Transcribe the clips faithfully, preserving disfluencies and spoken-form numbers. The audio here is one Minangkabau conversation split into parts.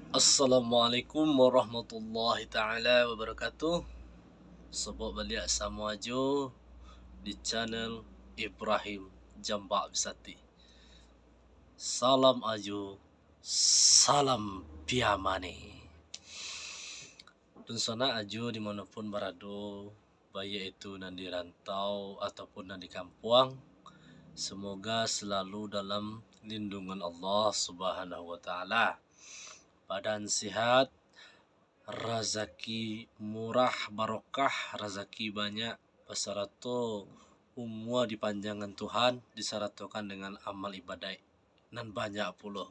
Assalamualaikum warahmatullahi taala wabarakatuh. Sobok baliak samo Ajo di channel Ibrahim Jambak Bisati. Salam Ajo, salam Piamane. Dunsanak Ajo di manopun barado, baiak itu nan di rantau ataupun nan di kampuang, semoga selalu dalam lindungan Allah Subhanahu wa Ta'ala. Badan sihat, razaki murah barokah, razaki banyak, basarato umua dipanjangan Tuhan, disaratokan dengan amal ibadaik nan banyak pulo.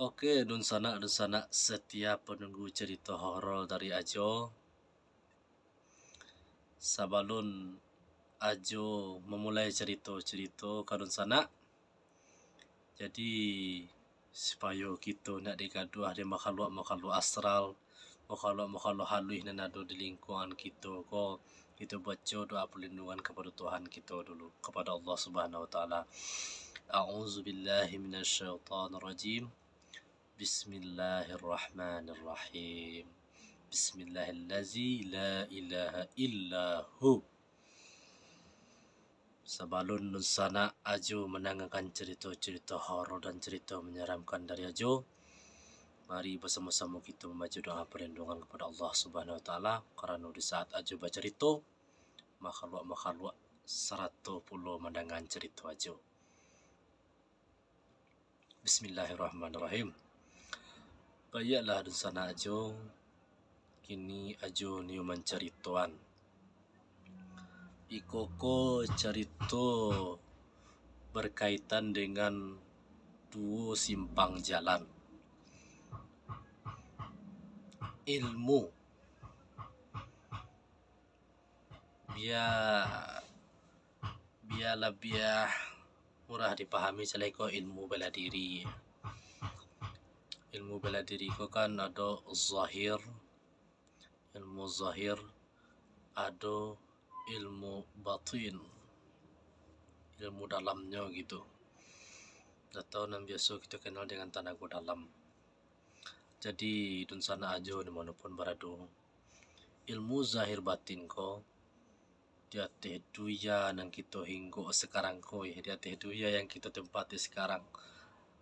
Oke, dunsanak-dunsanak setia penunggu cerita horor dari Ajo. Sabalun Ajo mamulai cerita-cerita ka dunsanak, jadi supayo kito ndak digaduah dek makhluk-makhluk astral, makhluk-makhluk haluih nan ado di lingkungan kito ko, kito baco doa perlindungan kapado Tuhan kito dulu, kapado Allah Subhanahu wa Ta'ala. A'udzubillahi minasyaitonirrajim. Bismillahirrahmanirrahim. Bismillahillazi la ilaha illahu. Sabalun dunsanak Ajo mandangakan cerita-cerita horor dan cerita menyeramkan dari Ajo, mari basamo-samo kito mambaco doa perlindungan kapado Allah Subhanahu wa Ta'ala, karano di saat Ajo bacarito, makhluk-makhluk sarato pulo mandangakan cerita Ajo. Bismillahirrahmanirrahim. Baiaklah dunsanak Ajo, kini Ajo nio mancaritoan. Iko ko carito berkaitan dengan duo simpang jalan. Ilmu. Bia, bia labiah murah dipahami, caliak ko ilmu bela diri. Ilmu bela diri ko kan ado zahir, ilmu zahir, ado ilmu batin, ilmu dalamnyo gitu. Atau nan biaso kito kenal dengan tanago dalam. Jadi, dunsanak Ajo di manopun barado, ilmu zahir batin ko di ateh dunia nan kito hinggo sekarang ko, eh, di ateh dunia yang kito tempati sekarang,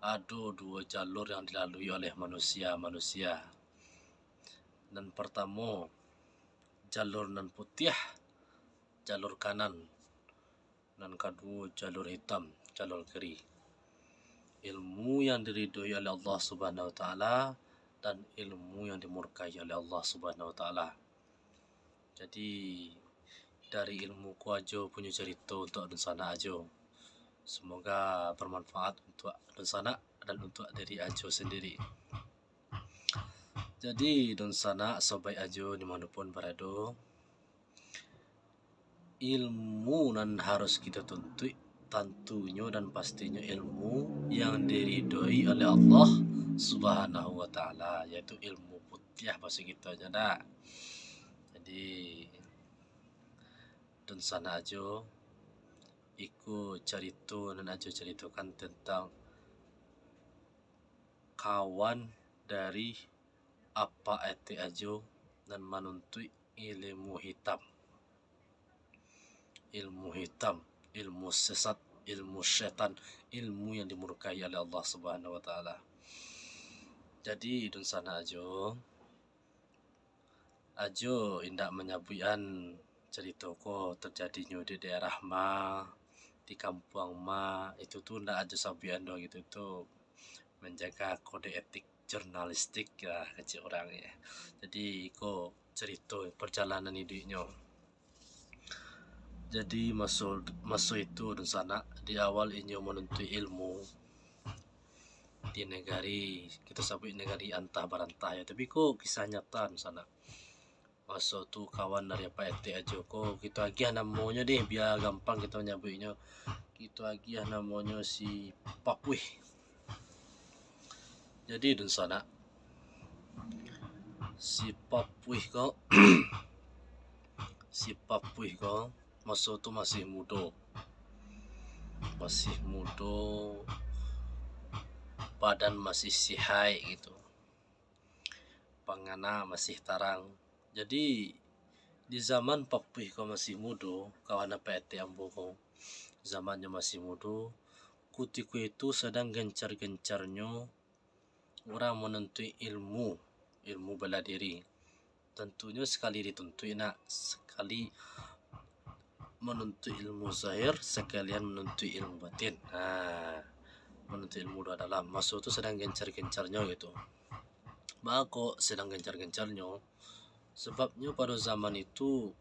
ado duo jalur yang dilalui oleh manusia-manusia. Nan partamo, jalur nan putiah, jalur kanan. Nan kaduo, jalur hitam, jalur kiri. Ilmu yang diridoi oleh Allah Subhanahu wa Ta'ala dan ilmu yang dimurkai oleh Allah Subhanahu wa Ta'ala. Jadi, dari ilmu ko Ajo punyo carito untuak dunsanak Ajo. Semoga bermanfaat untuak dunsanak dan untuak diri Ajo sendiri. Jadi, dunsanak, sobat Ajo di manopun barado, ilmu nan harus kito tuntuik, tantunyo dan pastinyo ilmu yang diridoi oleh Allah Subhanahu wa Ta'ala, yaitu ilmu putiah bahaso kitonyo, dak? Jadi, dunsanak Ajo, iko carito nan Ajo caritokan tentang kawan dari apak etek Ajo nan manuntuik ilmu hitam. Ilmu hitam, ilmu sesat, ilmu setan, ilmu yang dimurkai oleh Allah Subhanahu wa Ta'ala. Jadi, dunsanak Ajo, Ajo indak manyabuikan carito ko terjadinyo di daerah ma, di kampuang ma, itu tu ndak Ajo sabuikan doh gitu, tu manjaga kode etik jurnalistik lah kecek urang, ya. Jadi, iko carito perjalanan iduiknyo. Jadi, maso, maso itu, dunsanak, di awal inyo manuntuik ilmu di negari, kito sabuik negari antah barantah, ya. Tapi, ko kisah nyata, dunsanak. Maso tu kawan dari apak etek Ajo ko, kito agiah namonyo deh, bia gampang kito nyabuiknyo. Kito agiah namonyo si Papuih. Jadi, dunsanak, si Papuih ko, si Papuih ko maso tu masih mudo. Masih mudo, badan masih sihaik gitu, pangana masih tarang. Jadi di zaman papuih ko masih mudo, kawan apak etek ambo ko, zamannyo masih mudo, kutiko itu sadang gencar-gencarnyo urang manuntuik ilmu, ilmu bela diri. Tantunyo sakali dituntuik nak, sakali manuntuik ilmu zahir, sakalian manuntuik ilmu batin. Ha, manuntuik ilmu luar dalam. Maso tu sadang gencar-gencarnyo gitu. Baa kok sadang gencar-gencarnyo? Sababnyo pado zaman itu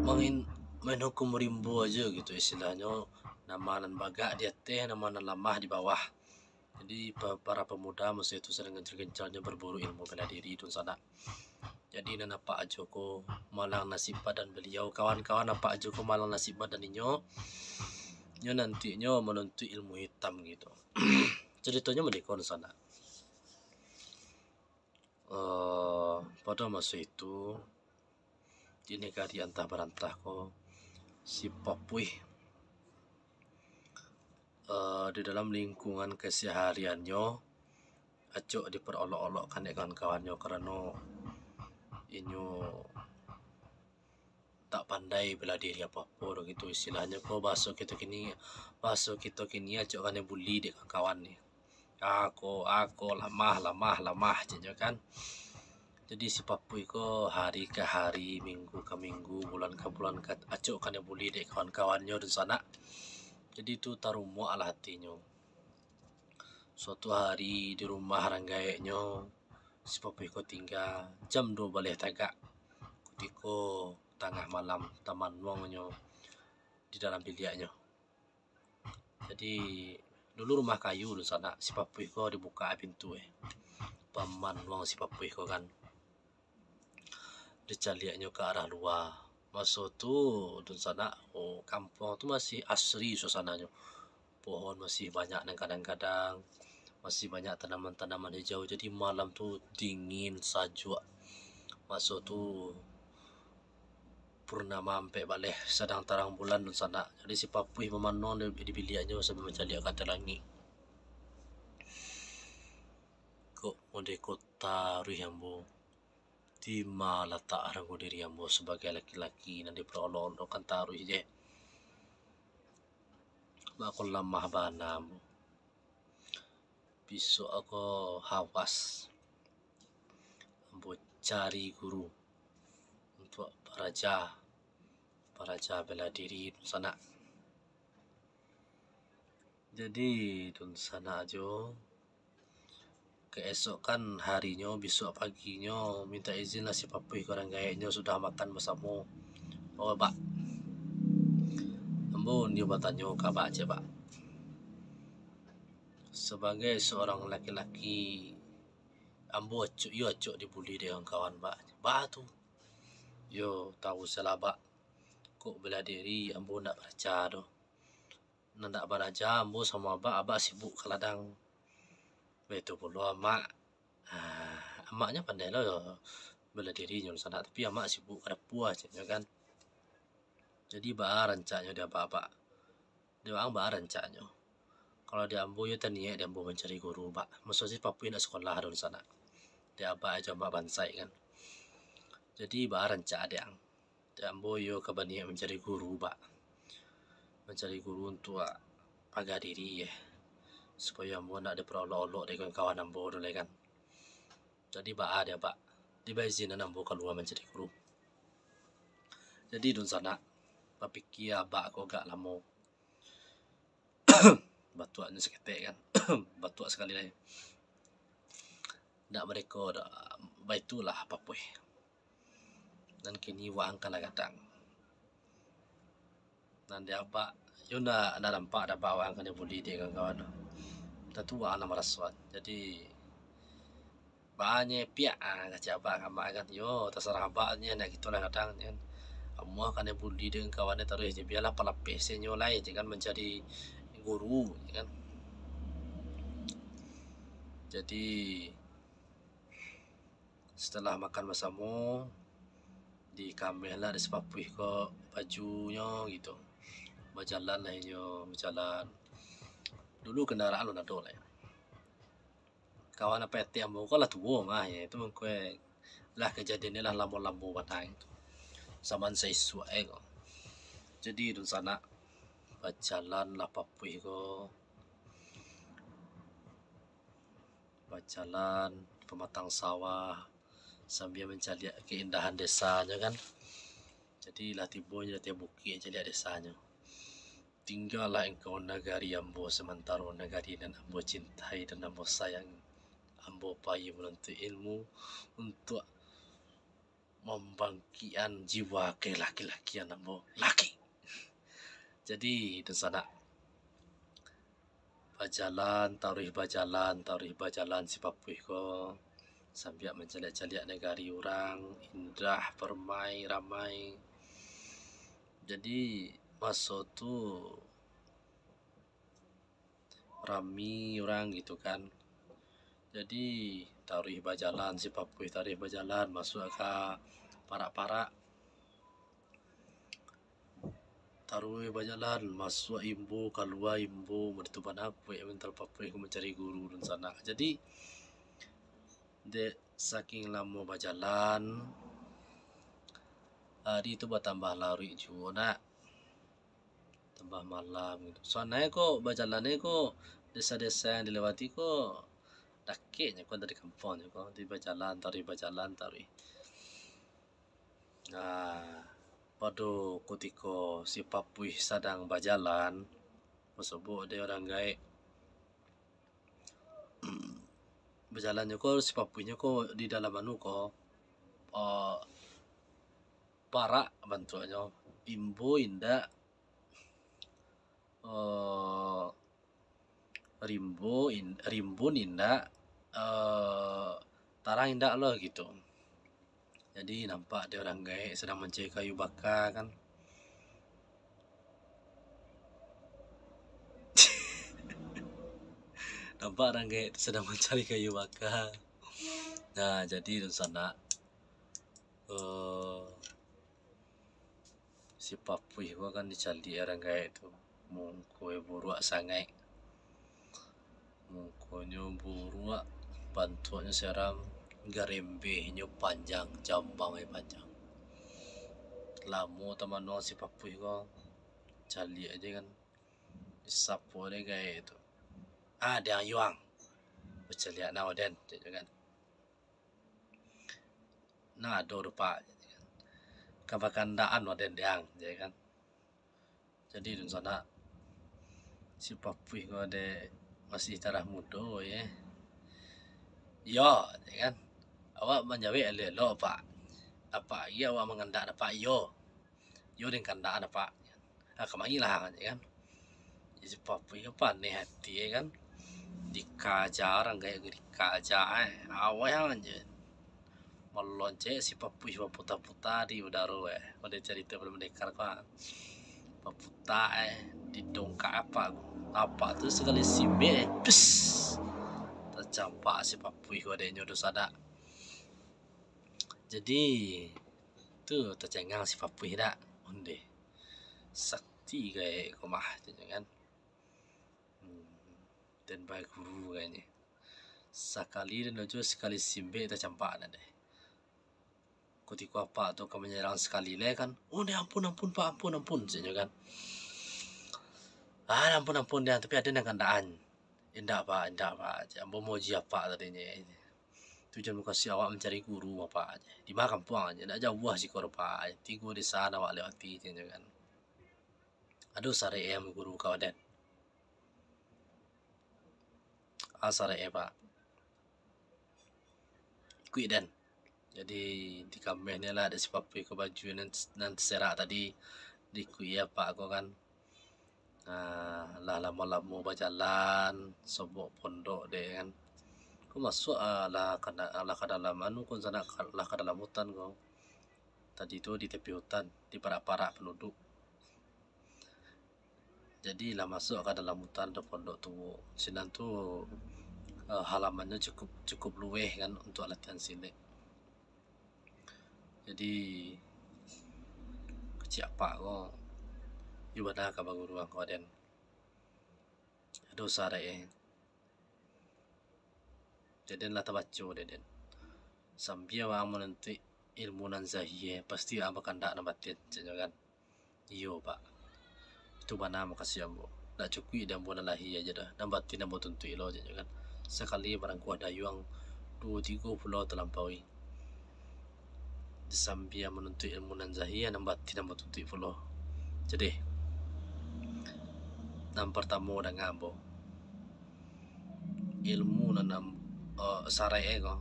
main, main hukum rimbo aja gitu istilahnyo. Nama nan bagak di ateh, nama nan lamah di bawah. Jadi pa-, para pemuda masa itu sadang gencar-gencarnyo berburu ilmu bela diri, dunsanak. Jadi nan apak ajo ko malang nasib badan beliau, kawan-kawan apak ajo ko malang nasib badan inyo, nyo nantinyo manuntuik ilmu hitam gitu. Caritonyo mangko, dunsanak. Eh, pada masa itu, di negari antah barantah ko, si Papuih, eh, di dalam lingkungan kesehariannyo, acok diperolok-olok kan dek kawan-kawannyo, karano inyo tak pandai bela diri apo-apo doh gitu. Istilahnyo ko, bahaso kito kini, bahaso kito kini, acok kanai buli dek kawan-kawan ni. Ako, ako, lamah, lamah, lamah, ceknyo kan. Jadi si Papuih ko hari ka hari, minggu ka minggu, bulan ka bulan, ka, acok kanai buli dek kawan-kawannyo, dunsanak. Jadi tu tarumuak lah hatinyo. Suatu hari di rumah urang gaeknyo, si Papuih ko tingga jam duo baleh tagak, kutiko tangah malam tamanuang nyo di dalam biliaknyo. Jadi, dulu rumah kayu, dunsanak, si Papuih ko dibuka pintu, eh. Pamanuang si Papuih ko kan. Dicaliaknyo ka arah lua. Maso tu, dunsanak, oh, kampuang tu masih asri suasananyo. Pohon masih banyak nan gadang-gadang, masih banyak tanaman-tanaman hijau. Jadi, malam tu dingin, sajuak. Maso tu, purnama ampek baleh, sadang tarang bulan, dunsanak. Jadi, si Papuih mamanuang di, di biliaknyo sambil mancaliak ka ateh langik. Kok modeko taruih ambo, di ma latak hargo diri ambo sabagai laki-laki nan diperolok-olokkan taruih je? Baa kok lamah bana ambo. Bisuak ko hawas ambo cari guru untuak baraja, baraja bela diri, dunsanak. Jadi, dunsanak jo, keesokan harinyo, bisuak paginyo, mintak izin lah si Papuih ka urang gaeknyo sudah makan basamo. Oh, Bak, ambo nio batanyo ka Abak, cek Bak. Sabagai saurang laki-laki, ambo acok, iyo acok dibuli dek kawan-kawan, Bak. Baa tu? Yo, tahu salah, Bak. Kok bela diri, ambo ndak baraja doh. Nan ndak baraja, ambo samo Abak, Abak sibuk ka ladang. Baitu pulo Amak. Ah, amaknyo pandai lo bela diri nyo sanak, tapi Amak sibuk ka dapua, ceknyo kan. Jadi, baa rancaknyo di Abak, Bak? Di waang baa rancaknyo? Kalau di ambo, iyo taniaik di ambo mancari guru, Bak. Maso si Papuih ndak sakolah doh sanak. Di Abak ajo Amak bansaik kan. Jadi, baa rancak di ang? Di ambo iyo ka baniaik mancari guru, Bak. Mancari guru untuak paga diri, eh. Supayo ambo ndak diperolok-olok dek kawan-kawan ambo tu lai kan. Jadi, baa di Abak? Dibaizinan ambo kalua mancari guru. Jadi, dunsanak, bapikia Abak ko agak lamo. Batuaknyo saketek kan. Batuak sakali lai. Ndak bareko doh. Baitulah Papuih. Nan kini waang ka lah gadang. Nan di Abak, yo ndak, ndak nampak di Abak waang kanai buli dek kawan-kawan tu. Tantu waang lah marasoan. Jadi, baa nyo piak, ah, kecek Abak ka Amak kan. Yo, tasarah Abak nyo, ndak gitu lah gadang kan. Amuah kanai buli dek kawan ni taruih je, bialah palapeh se nyo lai je kan mancari guru, je kan. Jadi, setelah makan basamo, dikamehlah dek si Papuih ko bajunyo gitu. Bajalanlah inyo, bajalan. Dulu kandaraan alun ado lai. Kawan apak etek ambo ko lah tuo mah, yo, itu mangko lah kajadiannyo lah lamo-lamo bana tu. Zaman saisuak e ko. Jadi dunsanak, bajalan lah papuih ko. Bajalan pamatang sawah, sambia mancaliak keindahan desanyo kan. Jadi lah tibo nyo di ateh bukik, caliak desanyo. Tinggalah engkau nagari ambo, samantaro nagari nan ambo cintai dan ambo sayang. Ambo payi manuntuik ilmu untuak mambangkikan jiwa kelaki-lakian ambo. Laki. Jadi, dunsanak, bajalan, taruih bajalan, taruih bajalan si papuih ko, sambiak mancaliak-caliak nagari urang, indah, permai, ramai. Jadi, maso tu rami urang gitu kan. Jadi, taruih bajalan si papuih, taruih bajalan, masuak ka parak-parak. Taruih bajalan, masuak imbo, kalua imbo, mode tu bana kuek mental papuih ko mancari guru dunsanak. Jadi, dek saking lamo bajalan, ari tu batambah laruik juo, nak. Tambah malam gitu. Suanai ko bajalan e ko, desa-desa yang dilewati ko dakeknyo ko dari kampuang nyo ko, di bajalan, taruih bajalan, taruih. Nah, pado kutiko si papuih sadang bajalan, basobok dek urang gaek. Bajalannyo ko, si papuihnyo ko di dalam anu ko, eh, parak bantuaknyo, imbo indak, eh, rimbo in-, rimbun indak, eh, tarang indak lo gitu. Jadi, nampak dek urang gaek sadang mancari kayu baka kan. Nampak urang gaek tu sadang mancari kayu baka. Nah, jadi dunsanak, eh, si papuih ko kan dicaliak urang gaek tu. Muko e buruak sangaik. Mukonyo buruak, bantuaknyo seram, garambehnyo panjang, jambang e panjang. Lamo tamanuang si papuih ko, caliak je kan. Disapo dek gaek tu. "Ah, dek ang yuang." "Bacaliak na waden," caknyo kan. "Nah, ado do, Pak." Ka bakandaan waden dek ang, je kan. Jadi, dunsanak, si papuih ko dek masih darah mudo, ye. "Iyo," je kan. "Awak manjawek elok-elok, Pak. Apak agi awak mangandak, Pak, iyo. Iyo den kandak, Pak." "Ah, kamarilah," je kan. Jadi, si papuih ko paneh ati, ye kan. Dikaja urang gaek, dikaja, eh. Aweh je. Maloncek si papuih baputa-puta di udaro, eh. Pado carito Pendekar ko, ah. Baputa, eh, didongkak apak. Apak tu sakali simbek, eh, pis. Tacampak si papuih ko dek nyo dunsanak. Jadi, tu tacangang si papuih dak. Ondeh. Sakti gaek ko mah, caknyo kan. Hmm, den baguru kayaknyo. Sakali den ojo sakali simbek tacampak nan deh. Kutiko apak tu ka manyarang sakali lai kan, "Oh, ni ampun, ampun, Pak, ampun, ampun," caknyo kan. "Ah, ampun, ampun, deh, tapi ado nan kandakan." "Indak, Pak, indak, Pak, ambo mauji apak tadinyo. Tujuan mukasuik awak mancari guru, Pak, dima kampuang, indak jauah siko, Pak, tigo desa nan awak lewati," caknyo kan. "Ado sarek e, guru ka waden?" "Ah, sarek e, Pak." "Ikuik den." Jadi, dikameh ni lah dek si papuih ko baju nan, nan taserak tadi, diikuik apak ko kan. Nah, lah lamo-lamo bajalan, sobok pondok dek kan. Ko masuak, ah, lah ka da-, lah ka dalam anu ko, sanak, lah ka dalam hutan ko. Tadi tu di tapi hutan, di parak-parak panduduk. Jadi, lah masuak ka dalam hutan, ado pondok tuo. Sinan tu, eh, halamannyo cukup, cukup luweh kan untuak latihan silek. Jadi, kecek apak ko, "Iyo bana ka baguruang ko, waden?" Dosa dek e. Dek den lah tabaco dek den. Sambia waang manuntuik ilmu nan zahia, pasti waang bakandak nan batin, caknyo kan. Iyo, Pak. Itu bana, makasih ambo. Ndak cukuik di ambo nan lahia aja doh, nan batin ambo tuntuik lo, caknyo kan. Sakali marangkuah dayuang, duo tigo pulau talampaui. Sambia manuntuik ilmu nan zahia, nan batin ambo tuntuik pulo. Jadi, nan partamo danga ambo, ilmu nan am-, eh, sarai e ko.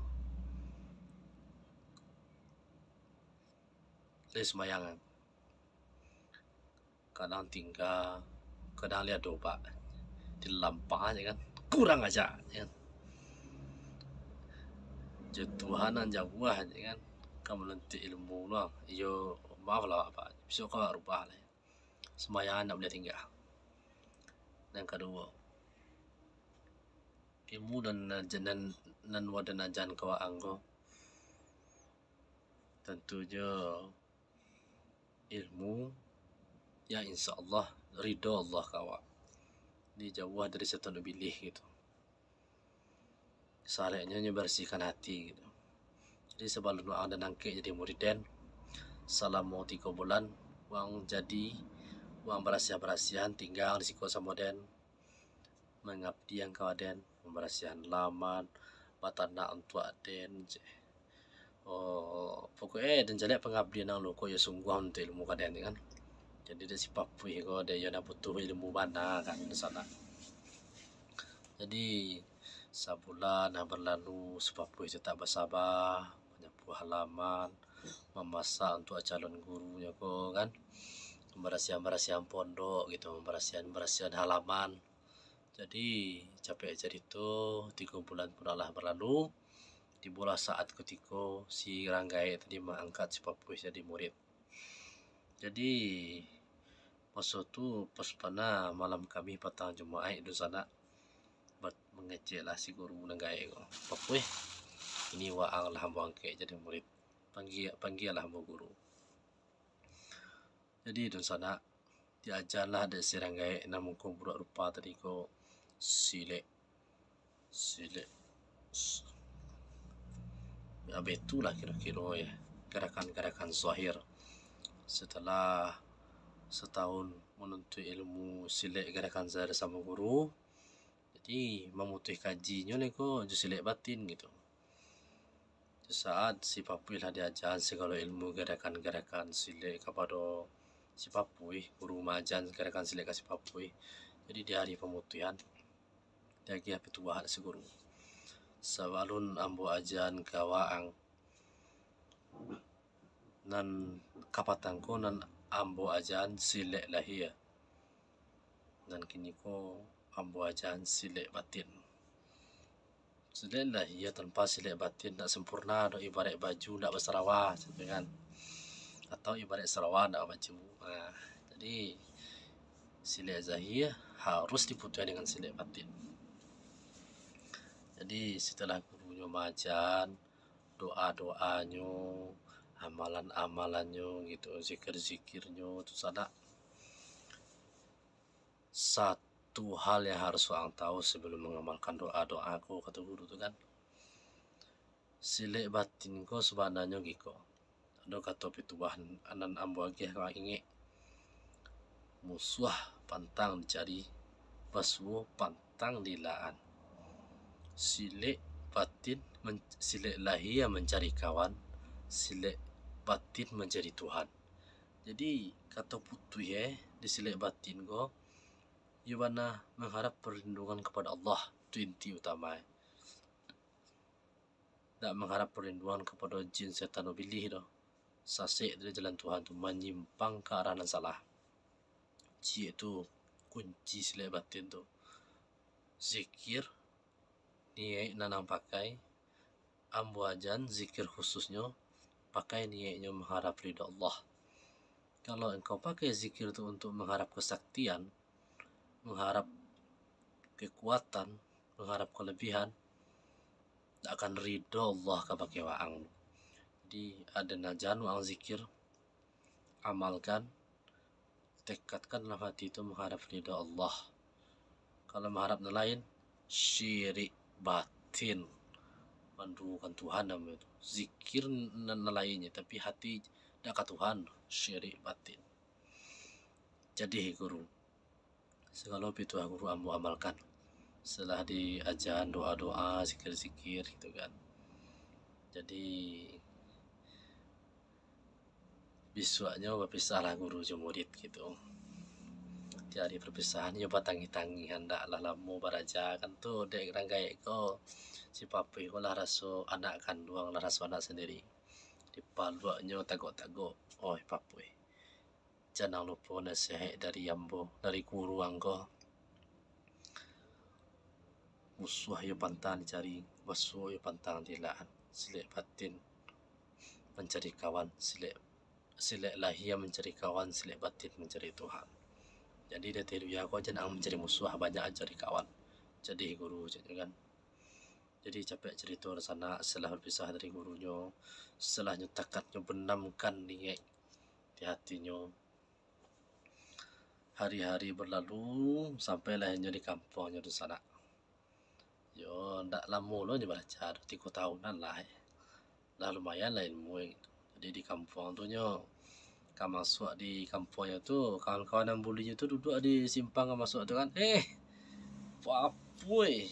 Lai sumbayang. Kadang tingga, kadang lai ado, Pak. Dilampah je kan. Kurang aja, je kan. Jo Tuhan nan jauah je kan. Ka manuntuik ilmu tu, iyo, maaf lah, Pak. Bisuak ka rubah lah. Sumbayang ndak buliah tingga. Nan kaduo, ilmu nan, nan, nan waden ajan ka waang ko, tantunyo ilmu yang insya Allah ridho Allah ka awak. Dijauah dari setan ibilih gitu. Sareknyo nyo barsihkan hati gitu. Jadi sabalun waang den angkek jadi murid den, salamo tigo bulan, waang jadi, waang barasiah-barasiahan tingga di siko samo den, mangabdian ka den, mambarasiahan laman, batanak untuak den, ceh. Oh, pokok e den caliak pangabdian nan lo ko yo sungguah untuak ilmu ka den kan. Jadi dek si Papuih ko, dek iyo nan butuh ilmu bana kan di sanak. Jadi sabulan lah barlalu, si Papuih tetap basaba, manyapuah halaman, mamasak untuak calon gurunyo ko kan, mambarasiahan-barasiahan pondok gitu, mambarasiahan-barasiahan halaman. Jadi, capek carito, tigo bulan pun lah barlalu. Tibolah saat kutiko si Rang Gaek tadi maangkat si Papuih jadi murid. Jadi, maso tu pas bana malam Kamih patang Jumaik dunsanak, bat-, mangeceklah si guru Rang Gaek ko, "Papuih, kini waang lah ambo angkek jadi murid. Panggia, panggialah ambo guru." Jadi dunsanak, diajalah dek si Rang Gaek nan muko buruak rupa tadi ko silek. Silek. S-, ya, baitulah kiro-kiro ya, garakan-garakan zahir. Setelah setahun manuntuik ilmu silek garakan zahir samo guru, jadi mamutuih kajinyo lai ko jo silek batin gitu. Saat si Papuih lah diaja sagalo ilmu garakan-garakan silek kapado si Papuih, guru maaja garakan silek ka si Papuih. Jadi di hari pamutuihan, diagiah pituah dek si guru, "Sabalun ambo aja ka waang, nan kapatang ko nan ambo aja silek lahia, nan kini ko ambo aja silek batin." Silek lahia tanpa silek batin ndak sempurna doh, ibaraik baju ndak basarawa, contoh kan. Atau ibaraik sarawa ndak baju. Nah, jadi silek zahir harus diputuih dengan silek batin. Jadi setelah gurunyo maaja, doa-doanyo, amalan-amalannyo gitu, zikir-zikirnyo tu sanak. Satu hal yang harus waang tahu sebelum mengamalkan doa-doa ko, kato guru tu kan. Silek batin ko sabananyo giko. Ado kato pituah nan ambo agiah ka waang ingek. Musuah pantang dicari, basuo pantang diilaan. Silek batin men-, silek lahia mancari kawan, silek batin mancari Tuhan. Jadi, kato putuih, eh, di silek batin ko, iyo bana mangharap parlindungan kapado Allah, tu inti utama, eh. Ndak mangharap parlindungan kapado jin, setan, ibilih doh. Sasek dari jalan Tuhan tu, manyimpang ka arah nan salah. Ciek tu kunci silek batin tu. Zikir, niaik nan ang pakai, ambo aja zikir khususnyo, pakai niaiknyo mangharap ridho Allah. Kalau engkau pakai zikir tu untuk mangharap kesaktian, mangharap kekuatan, mangharap kelebihan, ndak akan ridho Allah kabake waang. Jadi, aden aja waang zikir, amalkan, tekadkan dalam hati tu mangharap ridho Allah. Kalau maharap nan lain, syirik batin. Manduokan Tuhan namonyo tu. Zikir nan, nan lainnyo, tapi hati dak ka Tuhan, syirik batin. Jadi guru, sagalo pituah guru ambo amalkan. Setelah diaja doa-doa, zikir-zikir gitu kan. Jadi, bisuaknyo bapisahlah guru jo murid gitu. Di hari perpisahan, iyo batangih-tangih, andak lah lamo baraja kan tu, dek rang gaek ko, si Papuih ko lah raso anak kanduang, lah raso anak sandiri. Dipaluaknyo tagok-tagok, "Oi Papuih, janang lupo nasihat dari ambo, dari guru angko. Musuah iyo pantang dicari, basuo iyo pantang diilaan. Silek batin mancari kawan, silek, silek lahia mancari kawan, silek batin mancari Tuhan." Jadi, dari Luya ko jan ang mancari musuah, banyak cari kawan. Jadi guru caknyo kan. Jadi, capek carito dunsanak, setelah bapisah dari gurunyo, setelah nyo takadnyo benamkan niaik di hatinyo. Hari-hari berlalu, sampailah inyo di kampuangnyo dunsanak. Yo, ndak lamo lo inyo baraja, tigo tahunan lah, eh. Lah lumayan lah ilmu, eh. Jadi, di kampuang tu nyo, ka masuak di kampuangnyo tu, kawan-kawan nan bulinyo tu duduak di simpang ka masuak tu kan, "Eh, Papuih,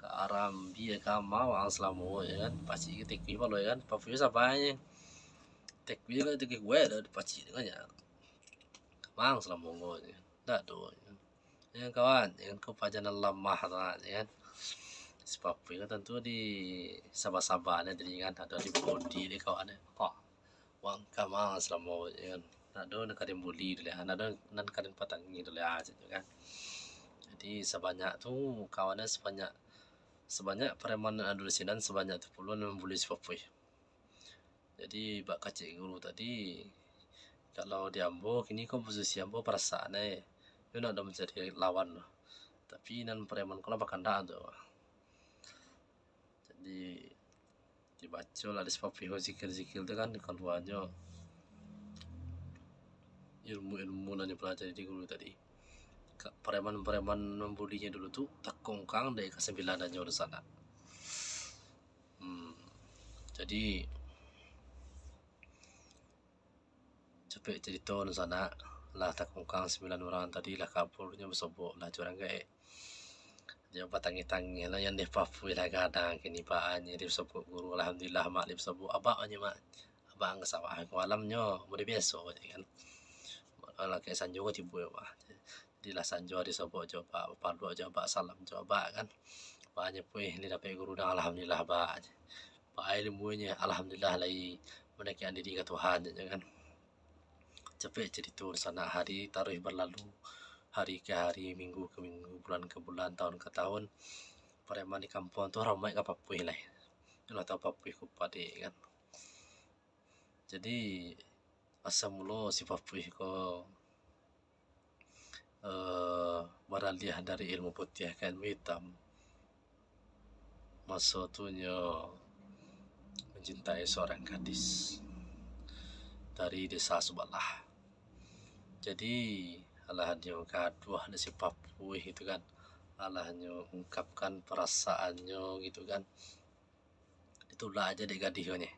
ka arambia ka ma ang salamo," yo kan. Pacik ke tekuih palo, yo kan. Papuih sabanyo. Tekuih ka tekuih kuek dah pacik tu kan, yo. "Ka ma ang salamo ko," yo kan. "Dak do," yo kan. "Yo kan, kawan, yo kan, ko paja nan lamah tu kan," yo kan. Si Papuih ko tantu di saba-sabanyo tadi kan, ado di bodi di kawan. "Oh, ang ka ma ang salamo," yo kan. "Ndak ado nan ka den buli tu lai, ndak ado nan ka den patangi tu lai," caknyo kan. Jadi, sabanyak tu, kawan sabanyak, sabanyak pareman nan ado di sinan, sabanyak tu pulo nan mambuli si Papuih. Jadi, bak kecek guru tadi, kalau di ambo, kini ko posisi ambo parasaan, eh, yo ndak ado mancari lawan tu. Tapi nan pareman ko lah bakandak tu. Jadi, dibaco lah di si Papuih ko zikir-zikir tu kan, kaluanyo ilmu-ilmu nan dipelajari di guru tadi. Ka-, pareman-pareman mambulinyo dulu tu takongkang dek kasambilanannyo dunsanak. Hmm. Jadi, capek carito dunsanak, lah takongkang sambilan urang tadi lah kabur, nyo basobok lah jo urang gaek. Nyo batangih-tangih lah, "Yang deh Papuih lah gadang kini, baa nyo deh basobok guru, alhamdulillah, Mak, deh basobok abak nyo, Mak. Abak ang ka sawah ko alamnyo, model biaso," caknyo kan. "Lah kek sanjo ko tibo, Mak." Jadi lah sanjo disobok jo abak, bapaluak jo abak, salam jo abak kan. "Baa nyo Puih, lai dapek guru nan alhamdulillah, Bak." "Baa ilmunyo?" "Alhamdulillah, lai mandakekkan diri ka Tuhan," caknyo kan. Capek carito dunsanak, hari taruih balalu, hari ka hari, minggu ka minggu, bulan ka bulan, tahun ka tahun. Pareman di kampuang tu ramuik ka Papuih lai. Lah tau Papuih ko padek kan. Jadi, asa mulo si Papuih ko, eh, baraliah dari ilmu putiah ka ilmu itam. Maso tu nyo mancintai saurang gadis dari desa subalah. Jadi, alah nyo gaduah dek si Papuih gitu kan. Alah nyo ungkapkan perasaannyo gitu kan. Ditulak aja dek gadih ko nyo.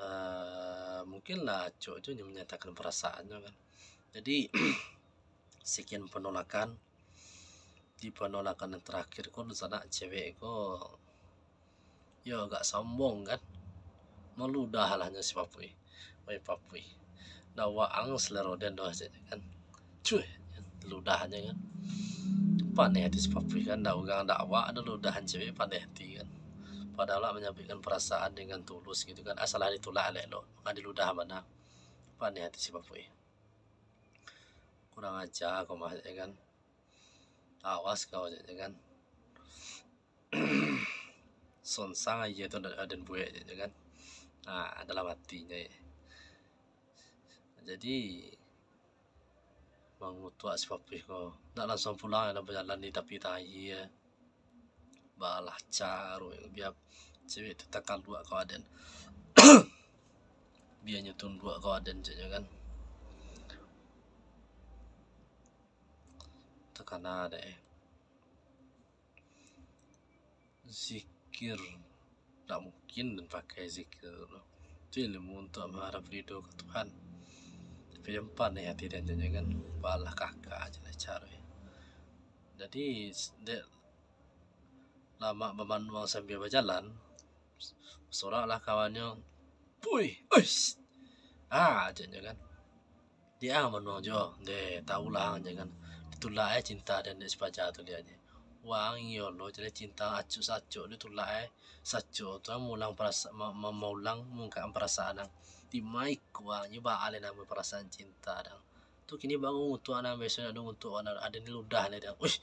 Eh, mungkin lah acok tu nyo manyatakan perasaannyo kan. Jadi, sekian penolakan. Di penolakan yang terakhir ko, sanak cewek ko, yo, agak sombong kan. Maludah lah nyo si Papuih. "Wai Papuih, ndak waang selero den doh," caknyo kan. Cuih, ludahnyo kan. Paneh ati si Papuih kan, ndak urang, ndak awak, ado ludahan cewek, paneh ati kan. Padahal lah manyampaikan perasaan dengan tulus gitu kan. Asalah ditulak elok-elok, mako diludah bana. Paneh ati si Papuih. "Kurang aja kau mah," caknyo kan. "Awas kau," caknyo kan. "Sonsang aja tu aden buek," caknyo kan. Nah, dalam hatinyo. Jadi, mangutuak si Papuih ko, ndak langsuang pulang, ndak bajalan di tapi tangah aia. Balah caro, bia cewek tu takaluak kau aden. Bia nyo tunduak kau aden, caknyo kan. takana dek. Zikir, tak mungkin den pakai zikir tu. Tu ilmu untuak maharap ridho ka Tuhan. Tapi den paneh ati den, jan-jan kan, balah kakak aja lah caro. Jadi, dek lamak bamanuang sambia bajalan, soraklah kawannyo, "Puih, uish!" Ah, jan-jan kan. Di ang manuang jo, deh, tahu lah ang, jan-jan kan. Ditulak eh cinta den dek si paja tu liak je. Wang iyo lo, jadi cinta acuk-sacuk ditulak eh. Sacuk tu ang maulang parasa-, ma-, ma-, maulang mungkak parasaan ang. Di ma iko ang, nyo baa lai namo parasaan cinta dang. Tu kini bangun untuak ang, biaso nak dong untuak ang, aden ni ludah lai dang. Uih,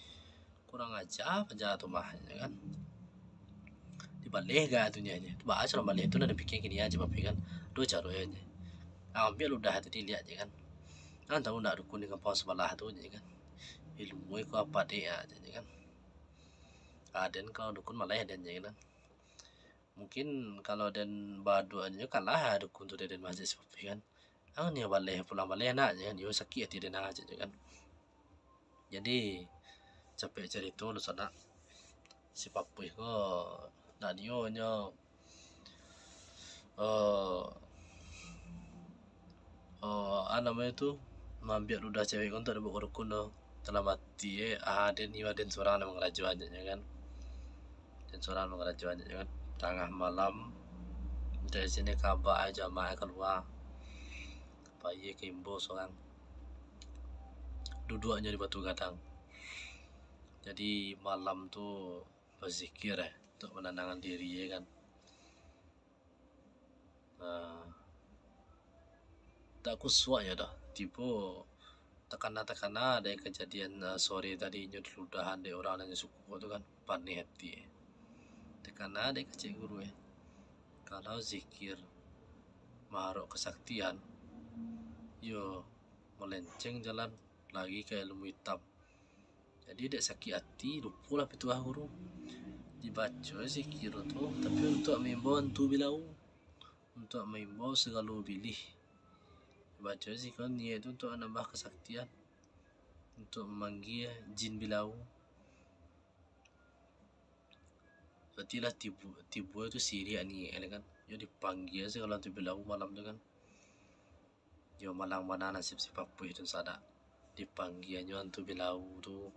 kurang aja paja tu mah, jan-jan kan. Dibaleh ga tu nyo je. Tu baa caro baleh tu, lah dipikia kini aja, tapi kan. Duo caro je. Ambiak ludah tu diliak je kan. Ang tahu ndak dukun di kampung sabalah tu je kan. Ilmu iko apak dek aja je kan. Aden kalau dukun malah aden je kan. Mungkin kalau den baduo nyo kalah dukun tu dari masjid sepupuih kan. Ang nio baleh pulang baleh nak je kan. Yo sakik ati den aja je kan. Jadi, capek carito dunsanak, si Papuih ko, nak nio nyo, eh, eh, a namonyo tu, maambiak ludah cewek ko untuak dibaok ka dukun tu. Dalam ati, eh, ah, den iyo den surang nan mangarajoan je kan. Den surang mangarajoan je kan. Tangah malam, dari sini kabak jamaah kalua. Pai ka imbo surang. Duduaknyo di batu gadang. Jadi, malam tu bazikir, eh, untuak mananangan diri, ya kan. Ah, tak kusuak yo doh. Tibo takana-takana dari kajadian, ah, sore tadi inyo diludahan dek urang nan inyo suko tu kan, paneh ati. Takana dek kecek guru, eh. Kalau zikir maharok kasaktian, yo malenceng jalan lagi ka ilmu itam. Jadi, dek sakik ati, lupolah pituah guru. Dibaco zikir tu, tapi untuak maimbau antu bilau, untuak maimbau sagalo bilih. Dibaco zikir niat tu untuak manambah kasaktian, untuak mamanggia jin bilau. Berarti lah tibo, tibo tu siriak niat kan. Yo dipanggia sagalo antu bilau malam tu kan. Yo, malang bana nasib si Papuih tu sanak. Dipanggianyo antu bilau tu,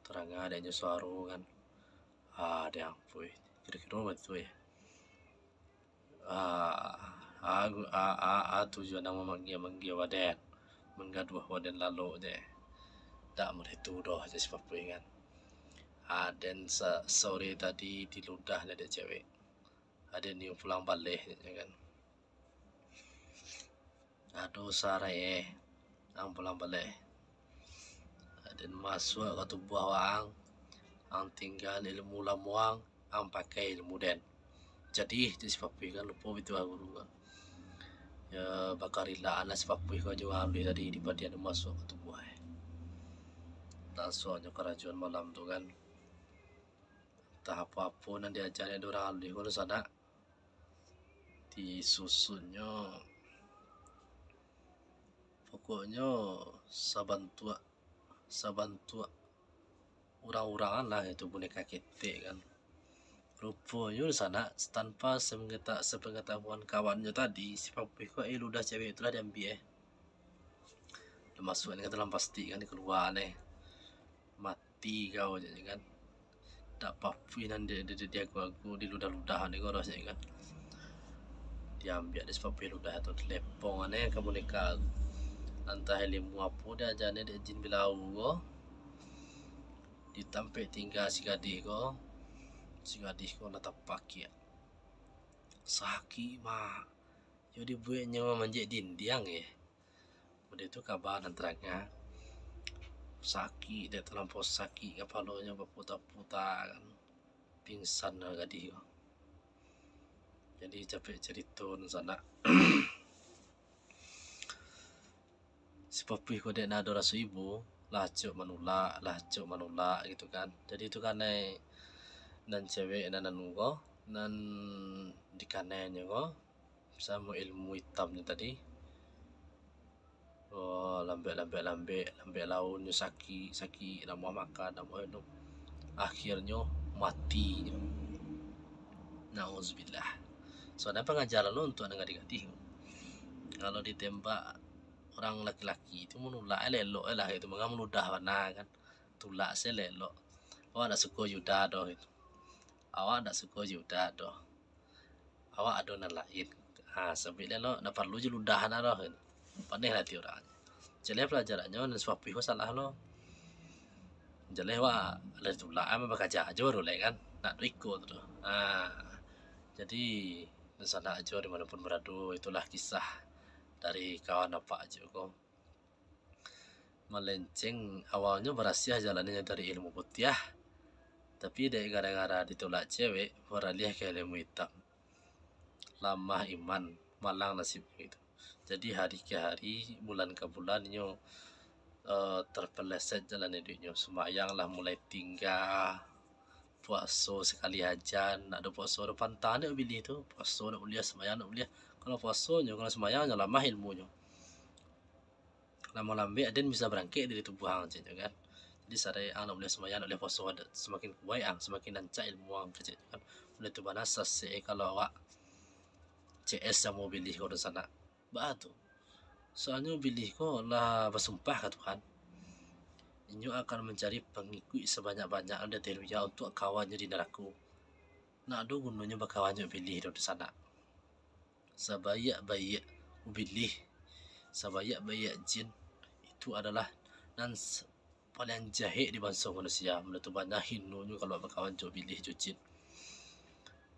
taranga dek nyo suaro kan. Ah, dek ampui. Kiro-kiro baitu, ya. Ah, ah, gu-, ah, ah, ah, tujuan ang mamanggia-manggia waden. Manggaduah waden lalok je. Dak maitu doh, jar si Papuih kan. Ah, den sa-, sore tadi diludah dek cewek. Aden nio pulang baleh, ya kan. Ado sarai, eh, ang pulang baleh. Aden masuak ka tubuah waang, ang tingga ilmu lamuang, ang pakai ilmu den. Jadi, jar si Papuih kan, lupo pituah guru kan. Ya, bakarilaan lah si Papuih ko jo Aluih tadi, dipadian masuak ka tubuah, eh. Langsuang nyo karajoan malam tu kan. Antah apo-apo nan diaja dek urang Aluih ko tu sanak. Disusunnyo, pokoknyo sabantuak, sabantuak urang-urangan lah itu boneka ketek kan. Ruponyo di sanak, tanpa sepengeta-, sepengetahuan kawannyo tadi, si Papuih ko, eh, ludah cewek tu lah diambiak, eh. Lah masuak ka dalam plastik kan, dikaluaan, eh. Mati kau, caknyo kan. Dak Papuih nan di, di, di, diago-ago, diludah-ludah ni ko rasonyo kan. Diambiak dek si Papuih ludah tu, dilepong anyo ka boneka tu. Antah ilmu apo diaja nyo dek jin bilau ko. Di tampek tingga si gadih ko, si gadih ko lah tapakiak. Sakik, Mak. Yo dibueknyo mamanjek dindiang, eh. Udah tu kaba nan taranga. Sakik, dek talampau sakik, kapalonyo baputa-puta kan. Pingsan lah gadih ko. Jadi, capek carito nan sanak. Si Papuih ko dek nan ado raso ibo, lah acok manulak, lah acok manulak gitu kan. Jadi, tu kanai nan cewek nan anu ko, nan dikanainyo ko, samo ilmu itamnyo tadi. Oh, lambek, lambek, lambek, lambek laun nyo sakik, sakik, ndak amuah makan, ndak amuah minum. Akhirnyo mati nyo. Nauzubillah. Sabananyo pangajaran lo untuak nan gadih-gadih. Kalau ditembak urang laki-laki tu, manulak elok-elok lah gitu, manga maludah bana kan. Tulak se elok-elok. Awak ndak suko jo udah doh gitu. Awak ndak suko jo udah doh. Awak ado nan lain. Ha, sabuik elok, ndak paralu jo ludah na doh gitu. Paneh lah ati urang. Jaleh palajarannyo, nan sapapuih ko salah lo. Jaleh awak lah ditulak, mah bakaja ajo baru lai kan. Ndak do iko tu doh. Ha. Jadi, dunsanak ajo di mano pun barado, itulah kisah dari kawan apak ajo ko. Malenceng, awalnyo barasiah jalannyo dari ilmu putiah, tapi dek gara-gara ditulak cewek, baraliah ka ilmu itam. Lamah iman, malang nasib gitu. Jadi hari ka hari, bulan ka bulan, inyo, eh, terpeleset jalan iduiknyo. Sumbayang lah mulai tingga, puaso sakali ajan, ndak ado puaso, ado pantang dek Ubilih tu, puaso ndak buliah, sumbayang ndak buliah. Kalau puasonyo, kalau sumbayangnyo, lamah ilmunyo. Lamo lambek den bisa barangkek dari tubuah ang, ceknyo kan. Jadi sadai ang ndak buliah sumbayang, ndak buliah puaso, samakin kuaik ang, samakin rancak ilmu ang, keceknyo kan. Buliah tu bana sasek kalau awak C S samo Ubilih ko dunsanak. Baa tu. Soalnyo Ubilih ko lah basumpah ka Tuhan, inyo akan mancari pangikuik sabanyak-banyak di ateh dunia untuak kawannyo di narako. Ndak ado gunonyo bakawan jo Ubilih doh dunsanak. Sabaiak-baiak Ubilih, sabaiak-baiak jin, itu adalah nan s-, paliang jahek di banso manusia. Mano tu bana hinonyo kalau bakawan jo Ubilih jo jin.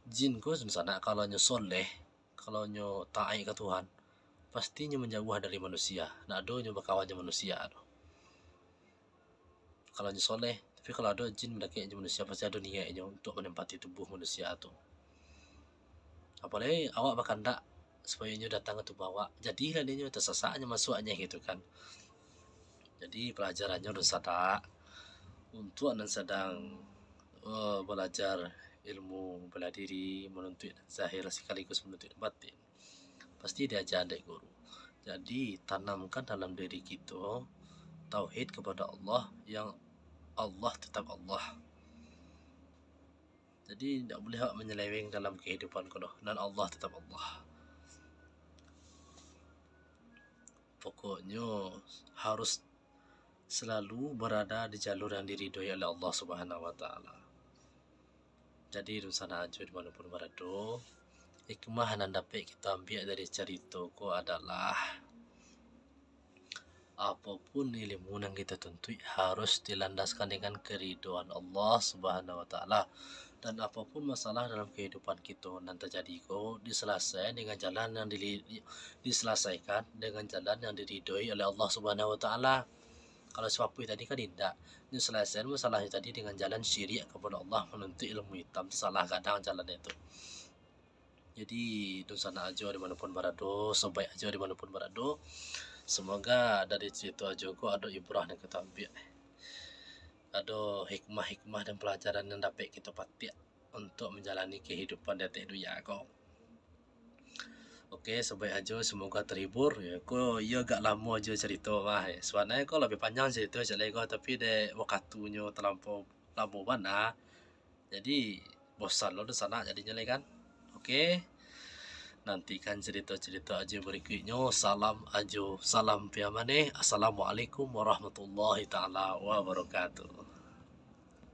Jin ko dunsanak kalau nyo soleh, kalau nyo taat ka Tuhan, pasti nyo manjauah dari manusia. Ndak ado nyo bakawan jo manusia doh. Kalau nyo soleh, tapi kalau ado jin mandakek jo manusia, pasti ado niaiknyo untuak manempati tubuah manusia tu. Apolai awak bakandak supayo inyo datang ka tubuah awak, jadilah dek inyo, tasasaknyo masuaknyo gitu kan. Jadi palajarannyo dunsanak, untuak nan sadang, eh, balajar ilmu bala diri, manuntuik nan zahir sakaligus manuntuik nan batin, pasti diaja dek guru. Jadi, tanamkan dalam diri kito tauhid kepada Allah, yang Allah tetap Allah. Jadi, ndak buliah awak manyeleweng dalam kehidupan ko doh, nan Allah tetap Allah. Pokoknyo, harus selalu berada di jalur yang diridhoi oleh Allah Subhanahu wa Ta'ala. Jadi, dunsanak ajo di mano pun barado, hikmah nan dapek kito ambiak dari carito ko adalah, apopun ilmu nan kito tuntuik harus dilandaskan dengan keridhaan Allah Subhanahu wa Ta'ala. Dan apopun masalah dalam kehidupan kito nan tajadi ko, disalasaikan dengan jalan yang dili-, disalasaikan dengan jalan yang diridhoi oleh Allah Subhanahu wa Ta'ala. Kalau sapapuih tadi kan indak, nyo salasaikan masalah tadi dengan jalan syirik kepada Allah, manuntuik ilmu itam tu salah gadang jalannyo tu. Jadi, dunsanak ajo di mano pun barado, sobaik ajo di mano pun barado, semoga dari carito ajo ko ado ibrah nan kito ambiak, ado hikmah-hikmah dan palajaran yang dapek kito patiak untuak manjalani kehidupan di ateh dunia ko. Oke, sobaik ajo, semoga terhibur. Ya, ko iyo agak lamo ajo carito mah. Sabananyo ko labiah panjang carito cak lai ko, tapi dek wakatunyo talampau lamo bana. Jadi, bosan lo dunsanak jadinyo lai kan. Oke. Nantikan carito-carito ajo barikuiknyo. Salam ajo, salam piamaneh. Assalamualaikum warahmatullahi taala wabarakatuh.